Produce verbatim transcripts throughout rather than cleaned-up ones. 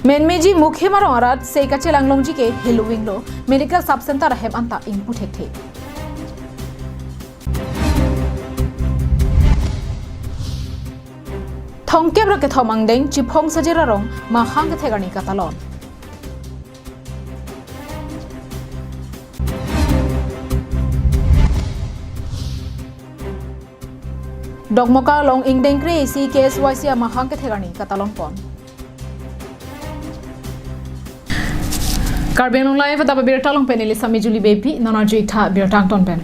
Menmeji Mukhim arong arat sei kachelang longji ke heloving lo, medical sub center ahem anta ingpu thekthe. Thomkep ra kethom angdeng Chiphong Sajir arong mahang kethek arni katalon. Dokmoka along ingdeng kre-isi K S Y C amahang kethek arni katalon pon. Karbi Anglong Live adap abirta along pen neli Sami Julie Beypi, non arju-ik tha birta angton pen.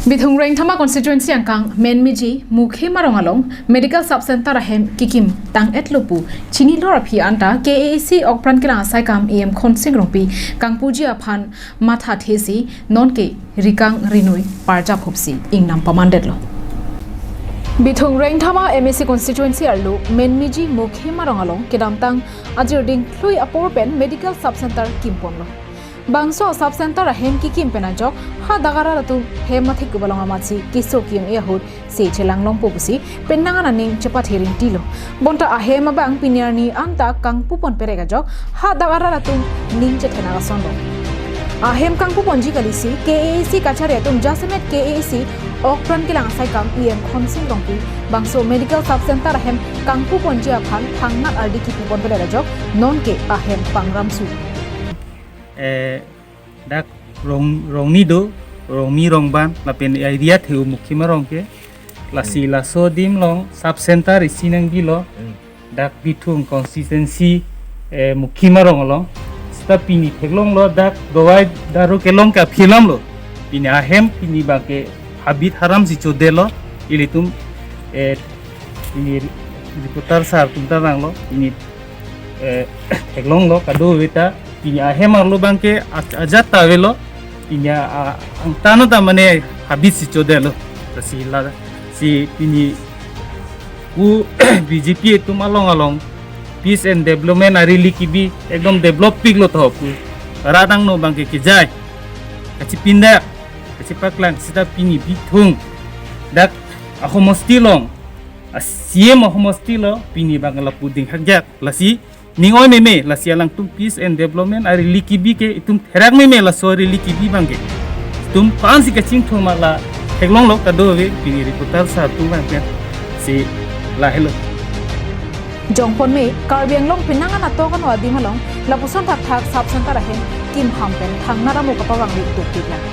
Bithung Rengthama constituency angkang Menmeji Mukhim arong along medical sub center ahem kikim tang-etlo pu chinilo aphi anta K A A C okpran kelang asaikam E M Khonsing Rongpi kangpuji aphan mathathesi nonke rikang rinui parjap hupsi ingnam pamandetlo. Bithung Rengthama M A C constituency arlo Menmeji Mukhim arong along kedamtang ajir dingthlui apor pen medical sub center kimponlo. Bangso sub center ahem kikim pen ajok hadak arat atum hem mathik kubalong amatsi keso ki-un-e ahut se chelang longpo pusi penang an aning chepathe ringtilo. Bonta ahem abang pini arni anta kangpupon perek ajok hadak arat atum ning chethenak asonlo. Ahem kangpuponji kalisi K A A C kachari atum jasemet K A A C okpran kelang asaikam E M Khonsing Rongpi bangso medical sub center ahem kangpuponji aphan thangnat ardi kipupon perek ajok nonke ahem pangramsu. Eh, dak rong rongni do, rongni rongban lapen area theu Mukhim arong ke. Lasi laso adim along sub center isi nangbilo. Dak Bithung constituency, eh, Mukhim arong along. Seta pini theklonglo dak dawai daru kelong ke aphi alamlo. Pini ahem pini bangke habit haramsi chodelo. Ilitum, eh, pini reporter sir atum ta nanglo. Pini, eh, theklonglo kadokave ta. Pini ahem arlo bangke a- ajat ta avelo. Pini a- angtan ta mane habitsi chodelo. Lasi la si pini u B J P atum along along peace and development arili kibi ekdom develop piklo tho pu. Radang no bangke kejai. Kachipindak, kachipaklang seta pini Bithung dak ahomosti along, a C M ahomosti along pini bang lapu dinghakjak. Lasi ning oi meme, lasi alangtum peace and development arili kibi ke itum therak meme, laso arili kibi bangke. Itum ko-ansi kachingthur ma la theklonglo kadokave pini reporter sir atum bangke. Si lahelo. Jongpon me, Karbi Anglong penang an atok ano adim along lapuson thakthak sub center ahem kimham pen thangnat amo kapavangri dukpiklang.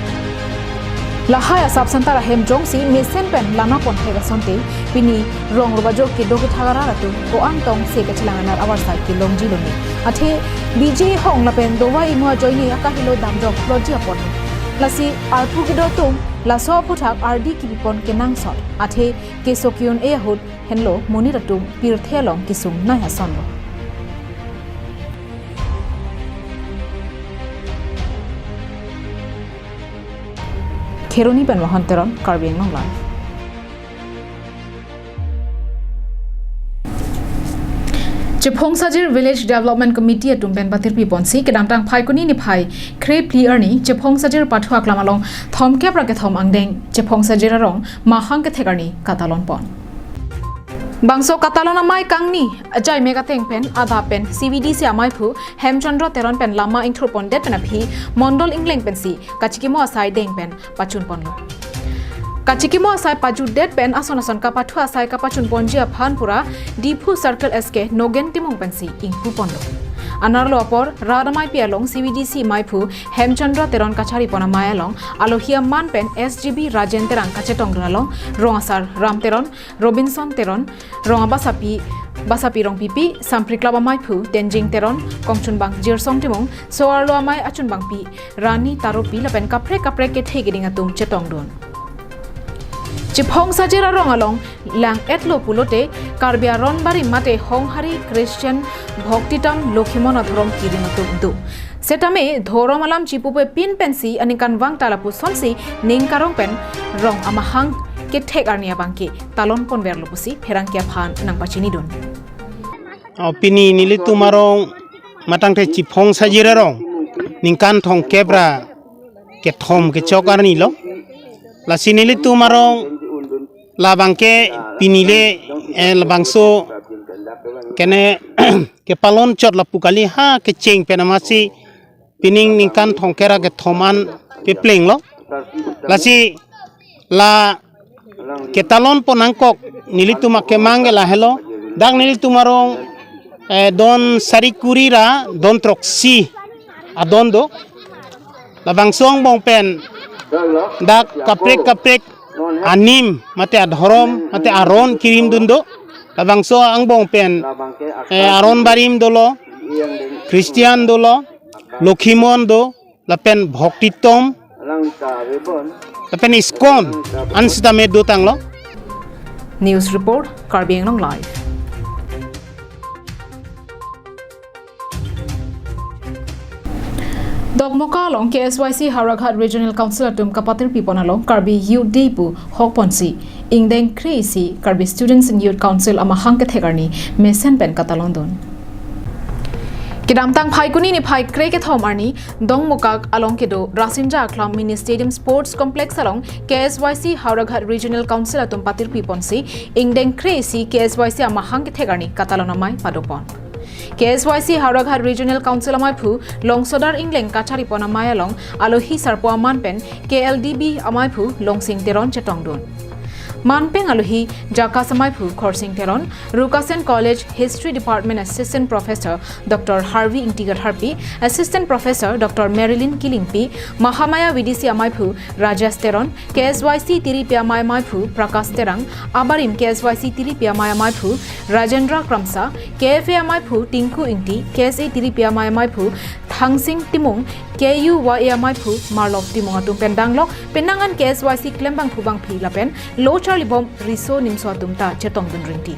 Lahai a sub center ahem jongsi mesen pen lana ponthek asonte, pini rong rubajo kedo kethak arat atum ko-an tongsi kachelang aner avarsai kelongji lone. Athe biji hong lapen dawai imu ajoine akahelo damjok plotji apot. Lasi arpu kedo atum laso aphuthak ardi kipipon kenangsot. Athe keso ki-un-e ahut henlo monit atum pirthe along kesung nai asonlo. Kheroni pen Mohan Teron, Karbi Anglong Live. Chiphong Sajir Village Development Committee atum pen patirpi ponsi kedamtang Phaikuni niphai kre phli arni Chiphong Sajir pathu aklam along thomkep ra kethom angdeng Chiphong Sajir arong mahang kethek arni katalon pon. Bangso katalon amei kangni ajai mek ateng pen adap pen C V D C ameiphu Hemchandra Teron pen lama ingthur pondet pen aphi mondol ingleng pensi kachikimo asai deng pen pachun ponlo. Kachikimo asai pajutdet pen ason ason kapathu asai kapachun ponji aphan pura Diphu Circle S K Nogen Timung pensi ingpu ponlo. Anerlo apor rat ameipi along C V D C meiphu Hemchandra Teron kachari pon amei along alohi aman pen S G B Rajen Terang kachetongdun along rong asar Ram Teron, Robinson Teron, rong abasapi Basapi Rongpipi, Sampri Club ameiphu Tenjing Teron, kongchunbang Jirsong Timung, so-arlo amei achunbangpi Rani Taropi lapen kaprek kaprek kethe keding atum chetongdun. Chiphong Sajir arong along lang-etlo pulote Karbi Aron Bari mate Honghari Christian Bhaktitam Lokhimon adhorom kirim atum do. Setame dhorom alam chipupe pin pensi aningkanvang ta lapusonsi ning karong pen rong amahang kethek arni abangke talon ponverlo pusi pherangke aphan nangpachinidun. O, pini nelitum arong matangte Chiphong Sajir arong ningkan thomkep ra kethom kechok arnilo. Lasi nelitum arong labangke pinile, eh, labangso kene kepalon chot lapu kali ha kecheng pen amatsi pining ningkan thomkep ra kethom an keplenglo. Lasi la ketalon pon nangkok nelitum akemang ke lahelo. Dak nelitum arong, eh, don sari kuri ra don throksi adon do. Labangso angbong pen dak kaprek kaprek anim mate adhorom mate aron kirim dun do. Labangso angbong pen, eh, aron barim dolo, Christian dolo, Lokhimon do, lapen Bhaktitom, lapen ISKCON an sitame dotanglo. News report, Karbi Anglong Live. Dokmoka along K S Y C Howraghat Regional Council atum kapatir pipon along Karbi Youth Day pu hokponsi ingdeng kre-isi Karbi Students and Youth Council amahang kethek arni mesen pen katalon dun. Kedamtang Phaikuni niphai kre kethom arni Dongmukak along kedo Rasinja Aklam Mini Stadium Sports Complex along K S Y C Howraghat Regional Council atum patir piponsi ingdeng kre-isi K S Y C amahang kethek arni katalon amei padopon. K S Y C Howraghat Regional Council amaiphu Longsodar Ingleng kacharipon amei along alohi sarpo aman pen K L D B amaiphu Longsing Teron chetongdun. Manpeng alohi JACAS amaiphu Khorsing Teron, Rukasen College History Department Assistant Professor Doctor Harvey Ingti Katharpi, Assistant Professor Doctor Marilyn Kilingpi, Mahamaya V D C amaiphu Rajesh Teron, K S Y C Tiripi amei amaiphu Prakash Terang, abarim K S Y C Tiripi amei amaiphu Rajendra Kramsa, K F A amaiphu Tinku Ingti, K S A Tiripi amei amaiphu Thangsing Timung, K U Y A amaiphu Marlok Timung atum pen danglok penang an K S Y C klembangphu bangpi lapen lo charlibom riso nimso atum ta chetongdun rinti.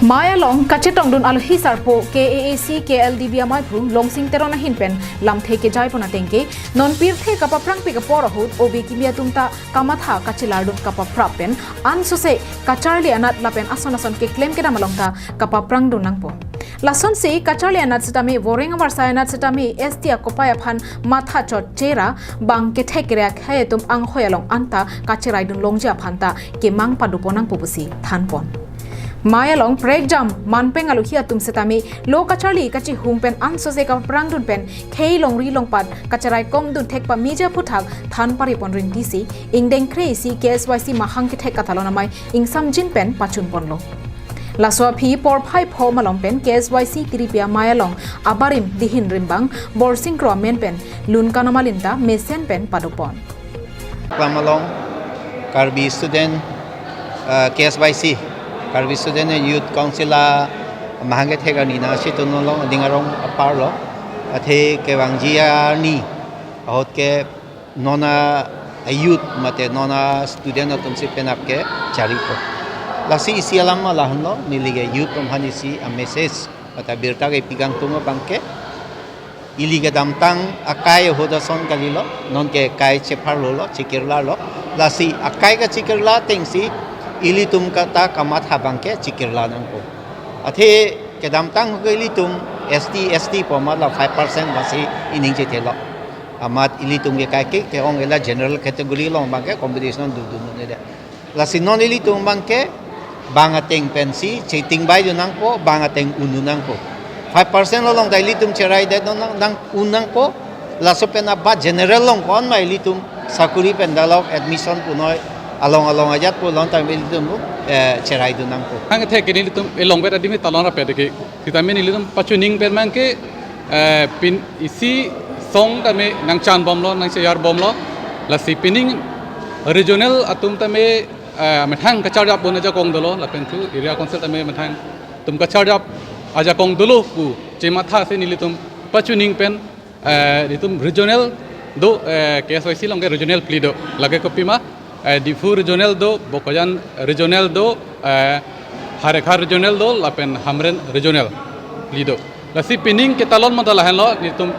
Mei along kachetongdun alohi sarpo K A A C K L D B amaiphu Longsing Teron ahin pen lamthe kejaipon ateng ke non pirthe kapaprangpik apor ahut obe kimi atum ta kamatha kachelardun kapaprap pen ansose kacharli anat lapen ason ason keklem kedam along ta kapaprangdun nangpo. Lasonsi kacharli anat sitame voreng avarsai anat sitame S T akopai aphan matha chot chera bang kethek kere akhei atum anghoi along anta kacheraidun longji aphan ta kemang padopon nangpo pusi thanpon. Mei along prekjam manpeng alohi atum sitame lo kacharli kachihung pen ansose kaprangdun pen khei longri longpat kacherai komdun thek pameji aphuthak than paripon rinti si ingdeng kre-isi K S Y C mahang kethek katalon amei ingsamjin pen pachunponlo. Laso aphi porphai pho malom pen K S Y C Tiripi amei along abarim dihin rimbang Borsing Kro amen pen lunkan amalinta mesen pen padopon. Aklam along Karbi Student, uh, K S Y C, Karbi Student and Youth Council amahang kethek arni nangchetongdun along ading arong apar lo. Athe kevangji arni ahut ke non a-youth mate non a-student atum si penap kecharipo. Lasi isi alam ma lahenlo, neli ke youth atum aphan isi a-message mate birta kepi kangtung abang ke ili kedamtang akai ahut ason kalilo, non ke kai chepharlo lo, chekirla lo. Lasi akai kachekirla atengsi ilitum kata kamatha abang ke chekirla nangpo. Athe kedamtang ke ilitum S T, S T pu amat la five percent basi ining chethelo. Amat ilitum ke kai ke ke-ong ela general category along abang ke competition dodun un-e det. Lasi non ilitum abang ke bang ateng pensi chetingbaidun nangpo, bang ateng undun nangpo. Five percent along ta ilitum cheraidetnon nang, nang un nangpo. Laso pen abat general along ko-an ma ilitum sakuri pen dalok admission punoi along along ajat pu along ta ilitum, eh, cheraidun nangpo. Ang the kini ilitum elong bet adim talon rapet ke. Sitame nelitum pachuning pen abang ke, eh, pin isi song tame nangchanbomlo, nangcheyarbomlo. Lasi pining regional atum tame, eh, methang kacharjap bon ajakong dolo, lapen thu area council tame methang atum kacharjap ajakong dolo pu chematha si nelitum pachuning pen, eh, nelitum regional do, eh, K S Y C along ke regional phli do. Lake kopima, eh, Diphu regional do, Bokajan regional do, eh, Howraghat regional do, lapen Hamren regional phli do. Lasi pining ketalon abang ta lahenlo, nelitum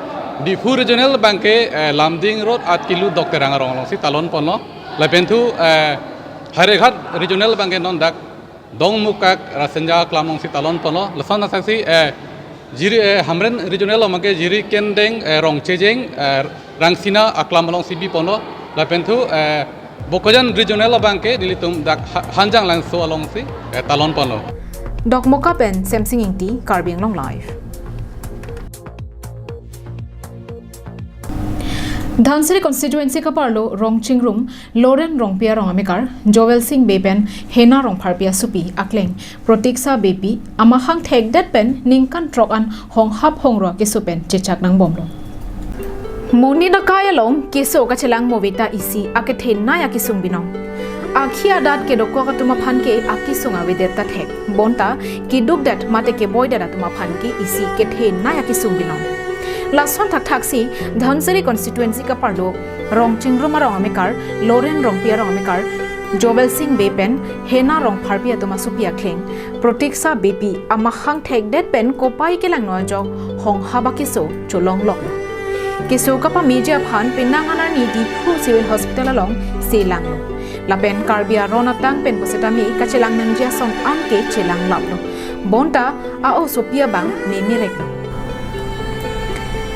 Diphu regional abang ke, eh, Lumding Road, Atkelu Dok Terang arong alongsi talonponlo. Lapen thu, eh, Howraghat regional abang ke non dak Dongmukak Rasinja Aklam alongsi talonponlo. Lason asaksi, eh, Jiri, eh, Hamren regional along abang ke Jirikindeng, eh, Rongchejeng, eh, Rangsina Aklam alongsi biponlo. Lapen thu, eh, Bokajan regional abang ke nelitum dak Ha-, Hanjanglangso alongsi, eh, talonponlo. Dokmoka pen Semsing Ingti, Karbi Anglong Live. Dhansiri constituency kaparlo Rongchingrum Loren Rongpi arong amekar Joel Singh Bey pen Hena Rongpharpi asopi akleng Protiksha Beypi amahang thekdet pen ningkan throk an honghap hongro keso pen chechak nangbomlo. Monit akai along keso kachelang movie ta isi akethenei akesung binong. Akhi adat kedokok atum aphan ke akesung avedet ta thek. Bonta kedukdet mate keboidet atum aphan ke isi kethenei akesung binong. Lason thakthak si Dhansiri constituency kaparlo Rongchingrum arong amekar Loren Rongpi arong amekar Joel Singh Bey pen Hena Rongpharpi atum asopi akleng Protiksha Beypi amahang thekdet pen kopai kelangno ajok honghap akeso cholongloklo. Keso kapameji aphan penang an arni Diphu Civil Hospital along selanglo. Lapen Karbi aron atang pen pusitame kachelang nangji ason an ke chelanglaplo. Bonta a-osopi abang memereklo.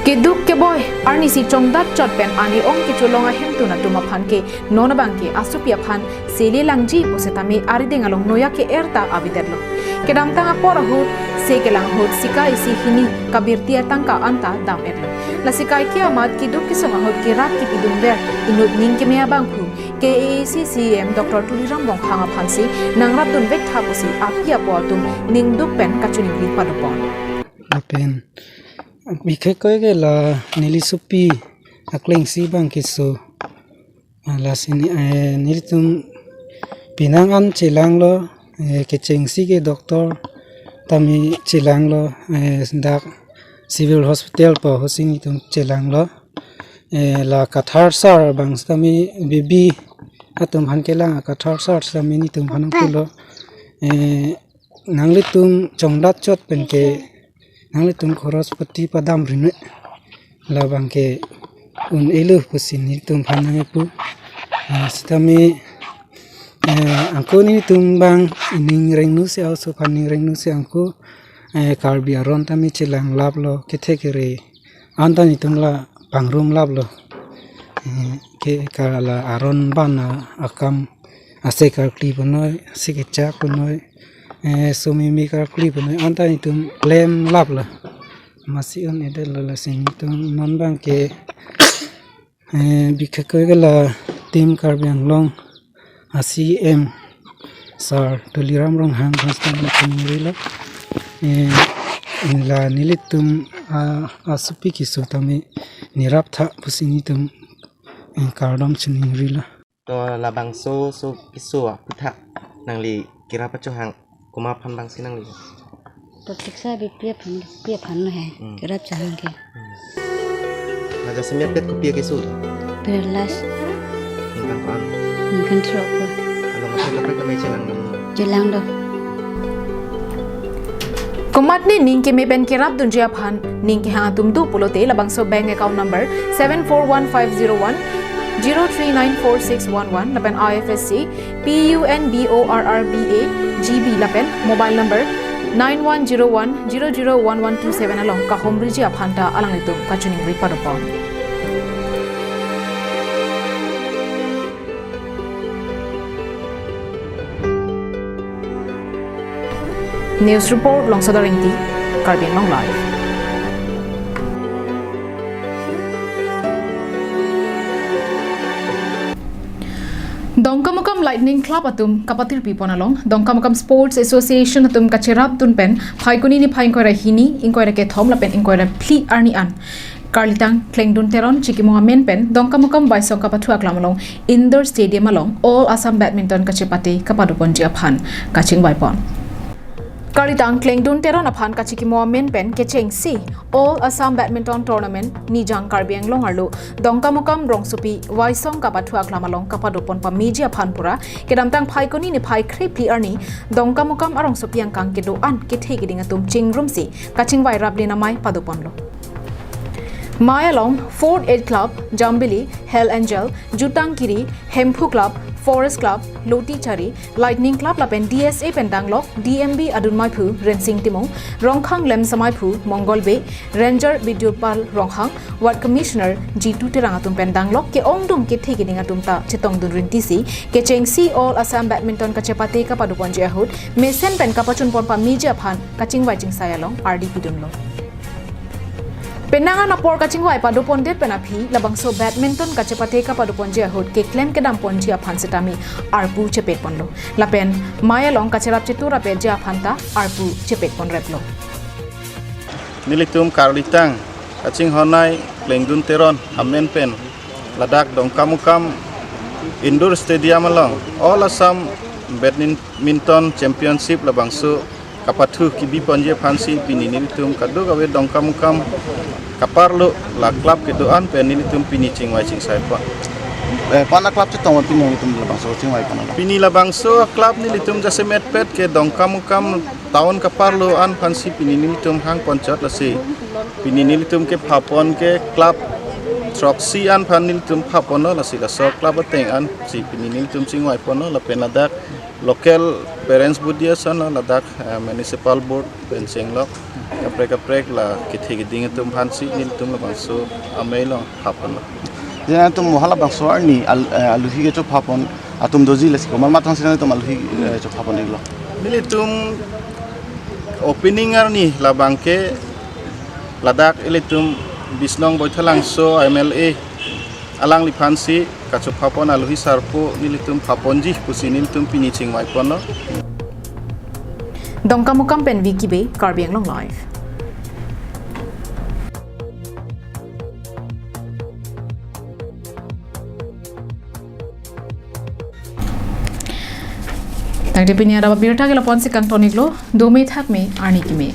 Keduk keboi arnisi chongdat chot pen ani ong kecholong ahemtun atum aphan ke non abang ke asopi aphan sele langji pusitame arideng along noyak ke-er ta avedetlo. Kedamtang apor ahut se kelang ahut sika isi hini kabirti atangka anta dam-etlo. La sika ke amat keduk kesung ahut kerap kepidunver inut ning keme abangphu K A A C C E M Doctor Tuliram Ronghang aphansi nangrapdunvek tha pusi api apo atum ningduk pen kachiningri padopon. Lapen bikhek koi ke la neli sopi aklengsi abang keso. Ah, lasi ni, eh, nelitum penang an chelanglo, eh, kechengsi ke doctor tame chelanglo, eh, dak Civil Hospital pa hosing itum chelanglo. Eh, la kathar sar abang sitame bibi atum aphan kelang kathar sar sitame nelitum aphan pulo. Eh, nanglitum chongdat chot pen ke nanglitum khoros pati padam rinwe labang ke un-elo pusi nelitum aphan nangpu. Ah, sitame, eh, angko nelitum abang ning rengnu si aoso aphan ning rengnu si angko, eh, Karbi aron tame chelanglaplo kethe kere anta nelitum la pangrumlaplo. Eh, ke kala aron abang akam ase karkli punoi, ase kechak punoi, eh, somimi karkli punoi anta nelitum klemlaplo. Masi un-edetlo lasi nelitum non abang ke, eh, bikhek koi ke la Team Karbi Anglong a C E M Sir Tuliram Ronghang aphan sitame chiningrilo. Eh, la nelitum, ah, asopi keso tame nerap tha pusi nelitum, eh, kardom chiningrilo. To labangso so keso aphuthak nangli kerap achohang komat aphan abangsi nangli? Protiksha Beypi aphan, Beypi aphan lo he. Hmm. Kerap chohang ke. Hmm. Laga semyat bet kopi akeso? Paralysis. Ningkan ko-an? Ningkan throk ko. Along akhir laprek kami chelang dong. Chelang do. Komatne ning keme pen kerapdunji aphan ning kehang atum do pulote labangso bank account number seven four one five zero one zero three nine four six one one lapen I F S C P U N B O R R B A G B lapen mobile number nine one zero one zero zero one one two seven along kahomriji aphan ta alanglitum kachiningri padopon. News report, Longsadar Ingti, Karbi Anglong Live. Dongkamukam Lightning Club atum kapatirpipon along Dongkamukam Sports Association atum kacherapdun pen Phaikuni niphai ingkoi ra hini, ingkoi ra kethom lapen ingkoi ra phli arni an Karlitang Klengdun Teron chikimo amen pen Dongkamukam Waisong kapathu aklam along Indoor Stadium along All Assam Badminton kachepate kapadoponji aphan kachingvaipon. Karlitang Klengdun Teron aphan kachikimo amen pen kechengsi All Assam Badminton Tournament Nijang Karbi Anglong arlo Dongkamukam rongsopi Waisong kapathu aklam along kapadopon pameji aphan pura kedamtang Phaikuni niphai kre phli arni Dongkamukam arongsopi angkang kedo-an kethe keding atum chingrumsi kachingvai raplin amei padoponlo. Mei along Fort Eight Club, Jambili, Hell Angel, Jutang Kiri, Hemphu Club, Forest Club, Loti Chari, Lightning Club lapen D S A pen danglok D M B adun maiphu Rensing Timung, Rongkhang Lemsa maiphu Mongol Bey, Ranger Bidyupal Ronghang, Ward Commissioner Jitu Terang atum pen danglok ke-ongdung kethe keding atum ta chetongdun rintisi kechengsi All Assam Badminton kachepate kapadoponji ahut mesen pen kapachunpon pameji aphan kachingvai chingsai along ardi pidunlo. Penang an apor kachingvai padopondet pen aphi labangso badminton kachepate kapadoponji ahut keklem kedamponji aphan setame arpu chepetponlo. Lapen mei along kacherap chetur apetji aphan ta arpu chepetponreplo. Nelitum karlitang kachinghonnei Klengdun Teron amen pen ladak Dongkamukam Indoor Stadium along All Assam Badminton Championship labangso kapathu kebiponji aphansi pini nelitum kadokave Dongkamukam kaparlo la club kedo-an pen nelitum pini chingvai chingsaipon. Eh, pana club chetong pini nelitum labangso chingvai pana. Pini labangso club nelitum jasemetpet ke Dongkamukam town kaparlo an aphansi pini nelitum hangponchot lasi. Pini nelitum kephapon ke club throksi an aphan nelitum phaponlo lasi laso club ateng ansi pini nelitum chingvaiponlo lapen ladak local parents body ason lo ladak, eh, municipal board pen chenglok kaprek kaprek la kethe keding atum aphansi nelitum labangso amei along phaponlo. Jena atum hala bangso arni al-, eh, aluhi kechophapon atum doji lasi komat matang sinan atum aluhi, eh, chophapon iklo. Nelitum opening arni labang ke ladak ilitum Bisnong Boithalangso M L A alangliphansi kachophapon aluhi sarpo nelitum phaponji pusi nelitum pini chingvaiponlo. Dongkamukam pen Vicky Bey, Karbi Anglong Live. Tangte pini adap abirta ke lapu-ansi kangton iklo, dome thakme arni keme.